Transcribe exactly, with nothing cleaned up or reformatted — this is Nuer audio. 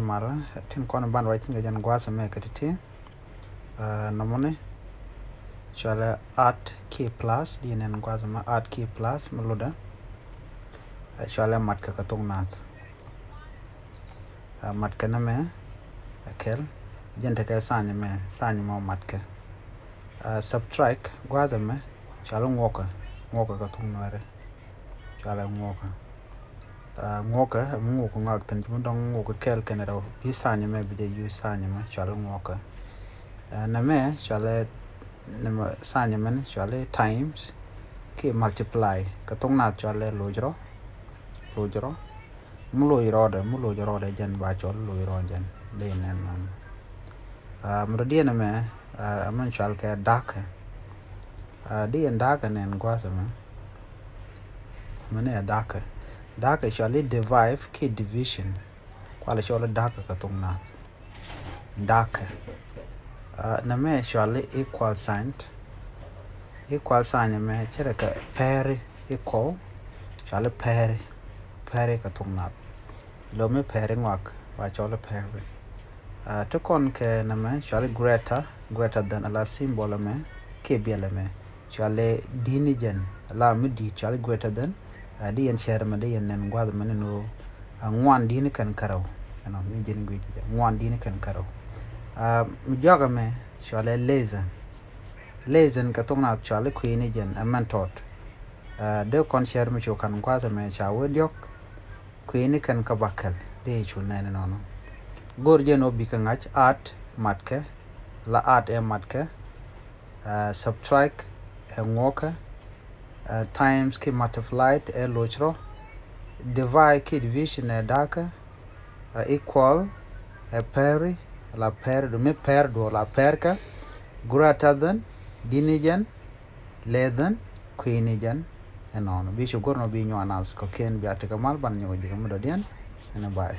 Mar tin kɔn ban ruac tin kɛ jɛn gua̱a̱th mɛ kɛ ti̱ti̱. Nɔmɔni cɔalɛ add key plus, di nɛn gua̱a̱th mɛ add key plus mi lotdɛ. Cɔalɛ matkɛ kɛ thok naath. Matkɛ nɛ mɛ kɛl jɛn tekɛ sign mɛ, sign mɔ matkɛ. Subtract gua̱a̱th mɛ cɔalɛ ŋuɔkɛ, ŋuɔkɛ kɛ thok nuɛrɛ. Cɔalɛ ŋuɔkɛ. Ŋuɔkɛ mi ŋuɔkɛ ŋak thin ci mi dɔŋ ŋuɔkɛ kɛl kɛn rɛw, bi sign mɛ bi jɛ use sign mɛ cɔalɛ ŋuɔkɛ. Nɛ mɛ cɔalɛ, nɛ mɛ sign mɛ ni cɔalɛ times ki multiply kɛ thok naath cɔalɛ loc rɔ, loc rɔ. Mi loc rɔɔdɛ, mi loc rɔɔdɛ jɛn ba cɔl loc rɔɔdɛ jɛn. Dee nɛn nɔn. Mi dɔ̱diɛn mɛ ɛmɛn cɔal kɛ da̱kɛ. Di ɛn da̱kɛ nɛn gua̱a̱th mɛ. Mɛ ni ɛ da̱kɛ. Da̱kɛ cɔal i̱ divide ki division. Kualɛ cɔl i̱ da̱kɛ kɛ thok naath. Da̱kɛ. Nɛ mɛ cɔal i̱ equal sign. Equal sign mɛ cɛ rɛ kɛ pɛri equal. Cɔal i̱ pɛri. Pɛri kɛ thok naath. Lo mi pɛri ŋuak ba cɔl i̱ pɛri. Ti kɔn kɛ nɛ mɛ cɔal i̱ greater, greater than, ala symbol mɛ kiɛ biɛl mɛ cɔalɛ di̱n i̱ jɛn, ala mi di̱i̱t cɔal i̱ greater than. Di yɛn cɛɛr mɛ di yɛn nɛn gua̱a̱th mɛ ni ni ɣöö ŋuan di̱n i̱ kɛn kärɛw. Ɛnɔ mi jɛn guic jɛ ŋuan di̱n i̱ kɛn kärɛw. Mi juak mɛ cɔalɛ less than. Less than kɛ thok naath cɔal i̱ kui̱n i̱ jɛn, ɛmɛn tɔt. Dee kɔn cɛɛr mi cu kan gua̱a̱th mɛ ca wee diɔ̱k. Kui̱ni kɛn kä bakɛl dee cu nɛn inɔnɔ. Go̱r jɛn ɔ bikɛ ŋa̱c add matkɛ, la add ɛ matkɛ. Subtract ɛ ŋuɔkɛ. Times ki multiplied ɛ loc rɔ. Divide ki division ɛ da̱kɛ. Equal ɛ pɛri, la pɛri du mi pɛri du la pɛrkɛ. Greater than, di̱n i̱ jɛn. Less than, kui̱ni jɛn. Ɛnɔnɔ bi cu go̱r nɔ bi nyuan nath kɔ̱kiɛn bia tekɛ mal ban nyɔk ji̱ kɛ mi dɔ̱diɛn. Ɛn ɛ bay.